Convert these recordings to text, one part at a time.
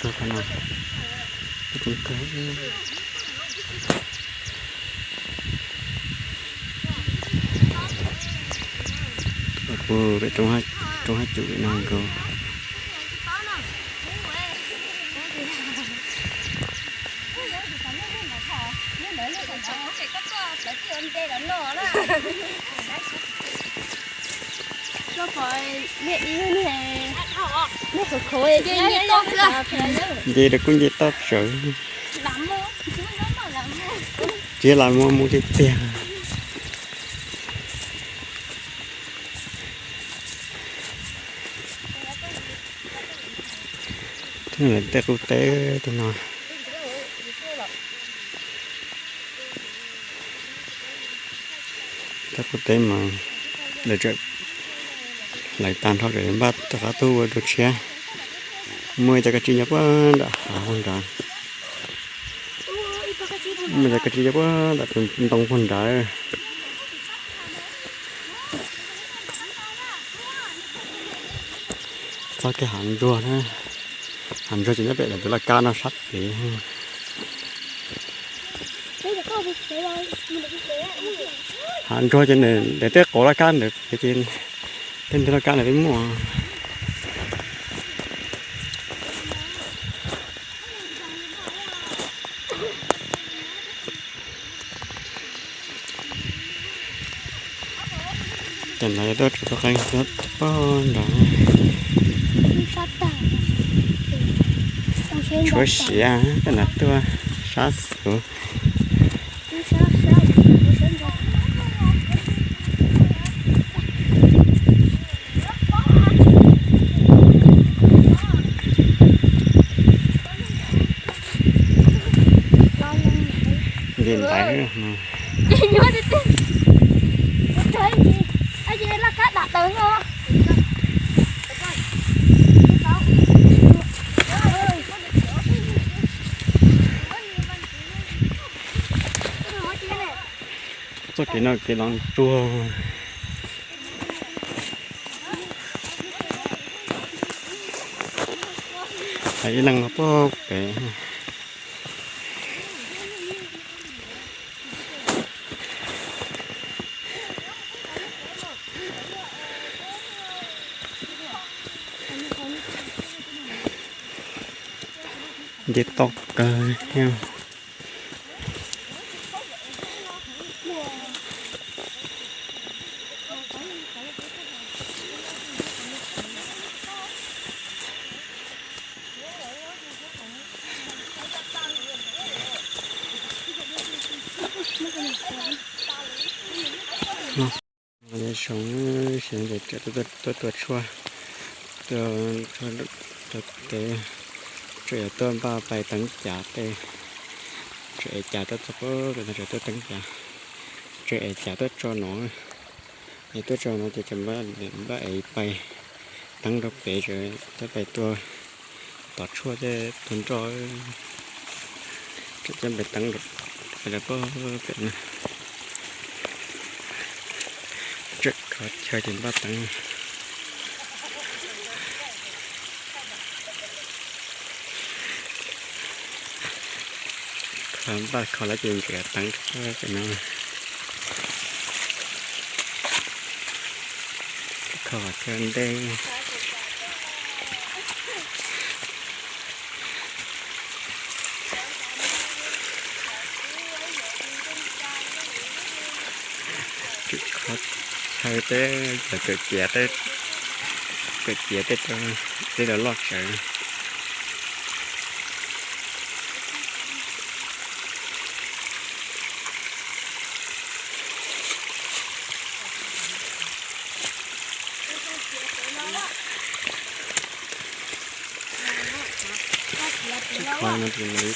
Rau qhov no, coob kawg. Puag pem roob hab cum no nkaus. Nce rau kuj nce toj tsawv. Tsis lam muaj mus tiag tiag. Tej qub teb tej no. Tej qub teb mas lawv tseem hlais tag nrho lawm, npaj rov qab tuaj ua dua tshiab. Muaj ib co kab tsib nyob puag nram hav puag nrad. Muaj ib co kab tsib nyob puag nram tus ntoo puag nrad. Txoj kev hav ntsuag na, hav ntsuag ces nyob pem lawv tus laj kab no sab tid. Hav ntsuag ces nws tej qauv laj kab ntawd ces tej ntug laj kab ntawd peb muaj. Ces ntawd tuaj tsuas tuaj qeeb pog nrad. Tshuav siav tej ntawd tuaj sab xus. Nce ntaiv. Txoj kev no kev los ntsuag. Ib leeg los puag pem. Nce toj kawg thiab. Zoo siab ces tuaj tua tshuaj, tua tshuaj rau tej, tseem yuav tuaj npaj pais teev cas tej, tseem ev cas tuaj txog pem no tseem tuaj teev cas, tseem ev cas tuaj tso no, es tuaj tso no ces tseem npaj ev pais teev rau pem, tseem coj pais tua tom tshuaj tej tua nroj, tseem coj pais teev rau pem no. Tseem khov chaw ces npaj teev. Kho npaj kho lawm ces ntsia teev rau pem no. Kho chaw ntej. Tseem khov chaw tej, cov kawm ciav tej, kawm ciav tej, tej los loj tsawv. Tsis kho no ces mam li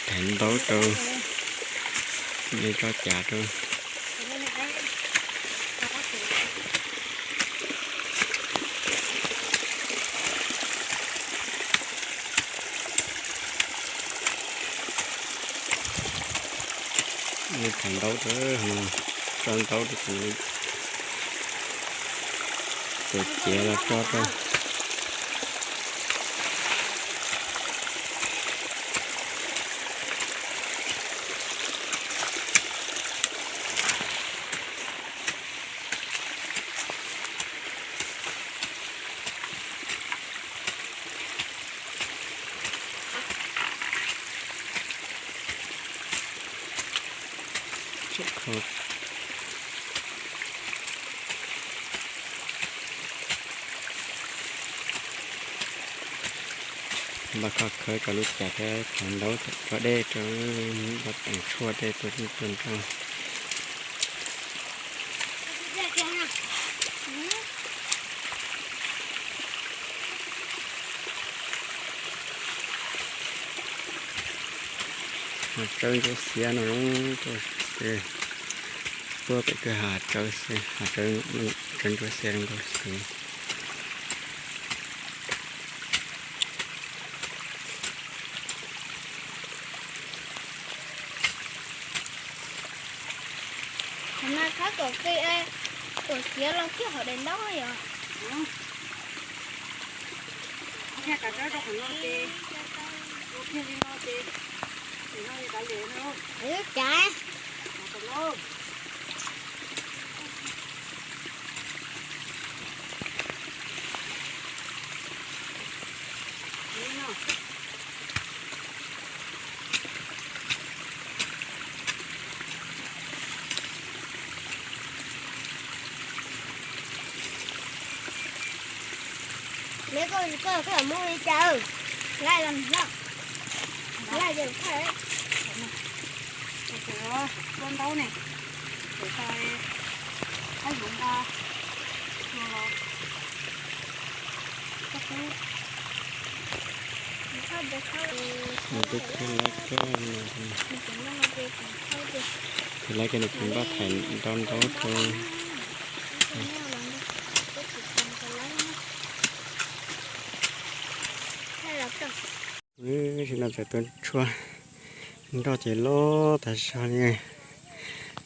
thaiv ntaub rau, mam li tso cav rau. Li thaiv ntaub rau, tso ntaub rau, ces ciav los tso rau. Npaj khawb rau lub cav thiab cov ntaub tso dej rau, npaj teem tshuaj tej tua tua nroj. Hav tsawb ntsuab xiab no zoo, tuaj pem kawg hav tsawb xwb, hav tsawb ntsuab xiab zoo nkauj xwb. Qhov no khawb kom qis, kom xiav los kiag hauv daim ntaub yom. Thiaj kav tsawb rau qhov no ces, ua kiag li no ces, ces no li kav liam no. Lub cav. Me koj, koj, koj muab li cas? Laij los no, laij ces thawj. Tua ntaub ne, tua tau, qab hmoov nqa, tua los. Tus laib koj, tus laib koj nws kuv npaj thaiv nrau ntaub rau. Tam sim no tseem tua tshuaj, nroj ces loj tas zog li,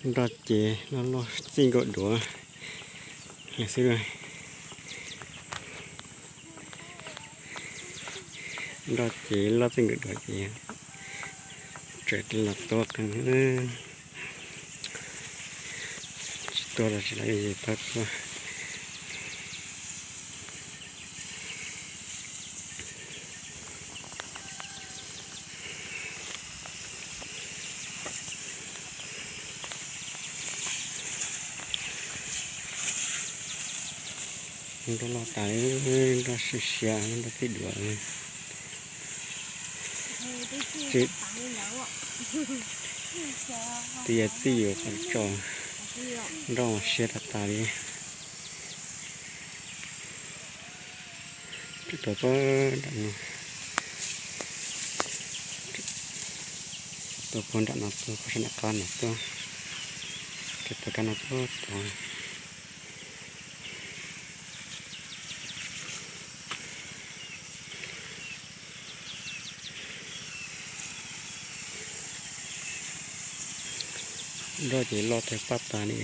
nroj ces loj loj txij nkaus duav xwb. Nroj ces loj txij nkaus duav ces tseem los tua qees. Tsis tua los tsis lawv tau tua. Nroj loj tas, nroj siav siav, nroj txij duav. Twb yog txij yuav qhov tso, nroj siab tas tas li. Tua puag nram no, tua puag nram no, tua puag sab nram qab no tuaj, ces tua kab no tuaj tod. Nroj ces loj tawg paj tas li.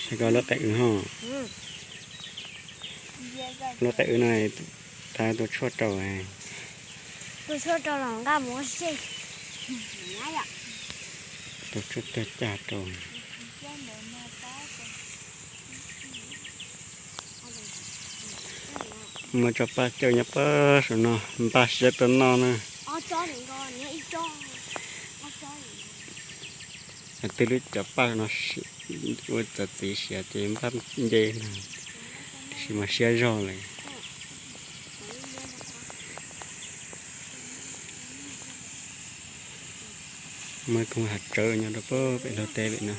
Saib koj lub qe wb ho. Lub qe wb no, tas tua tshuaj rau. Tua tshuaj rau los nqa mus ua si. Tua tshuaj tag caj rau. Muaj tsob paj caug nyob pem saum no, npaj siab tuaj noj na. Twb lub cov paj no ua txawv txiv siav ces npaj nce no, tab sis mas siab zog lawm. Muaj koog hav tsawb nyob rau pem luag teb pem no.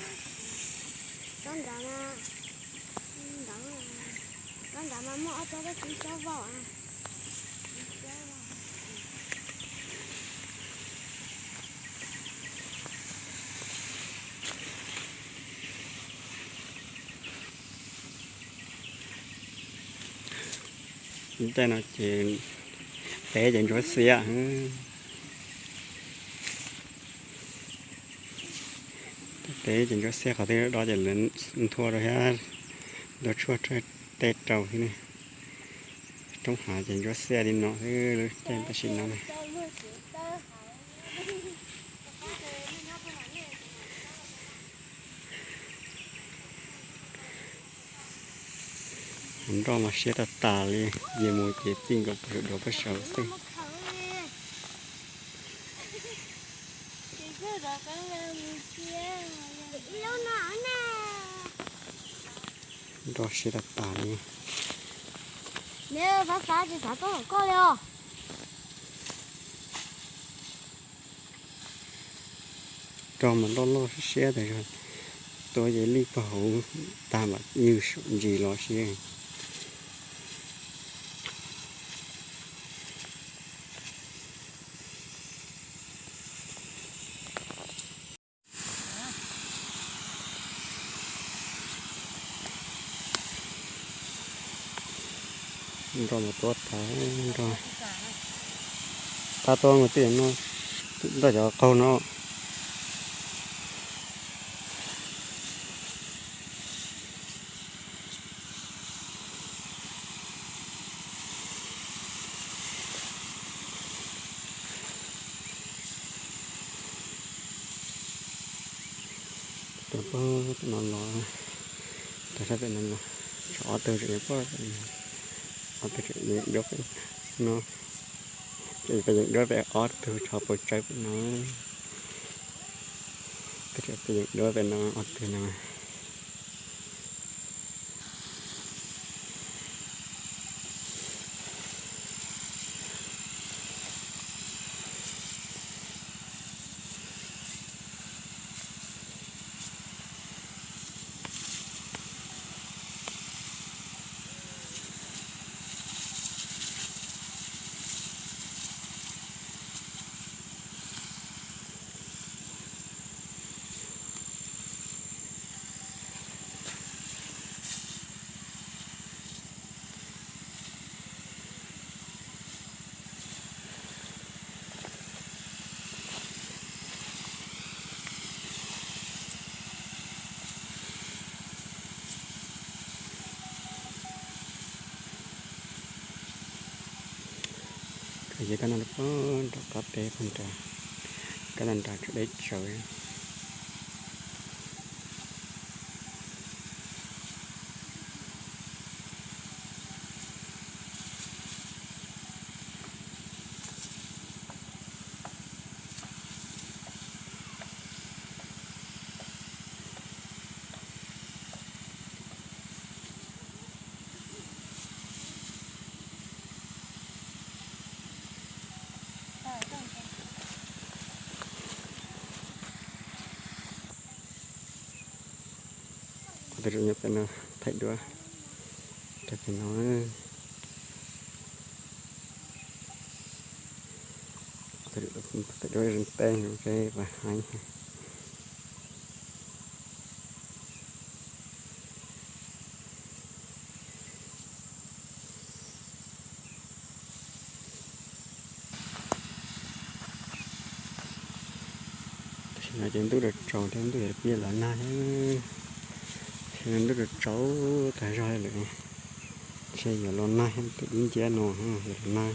Caij no ces tev ces ntsuab xiab. Tev ces ntsuab xiab, qhov twg dob ces lawv nthua rau thiab. Lub tshuaj tej rau xwb ne. Roob hav ces ntsuab xiab li no xwb lub caij tam sim no ne. Nroj mas siab tag tas li, ces mus ces txij nkaus tus duav pab saud xwb. Nroj siab tag tas li. Neb xav xav tsis xav tuaj tom koj li os. Rog mas loj loj siab siab tas zog, tuav ces lij pag hauv tag mam nyws ntsis los siab. Nroj mas tuab tas, nroj tab tuab mus tij no, nroj cov qaug no. Tuaj pem no los, tuaj sab pem no los, tshuav ob tug tseem nyob pem, ob tug tseem yeem duab pem no, ces peb yeem duab pem ob tug tshuav pem tsawb pem no, peb yeem duab pem no ob tug no. Ces kab no pem nram qab teb pem nrad, kab no nrad tsuas deb tsawv. Kuv tus tswv nyob pem no thaij duab rau pem no. Thaij duab tej peb haib. Tam sim no ces ntuj rau tsaus thiab ntuj yuav pib los nag thiab. Tam sim no ntuj rau tsaus tag zog li lawm. Ntshe yuav los nag thiab tus dub nciab no yuav los nag.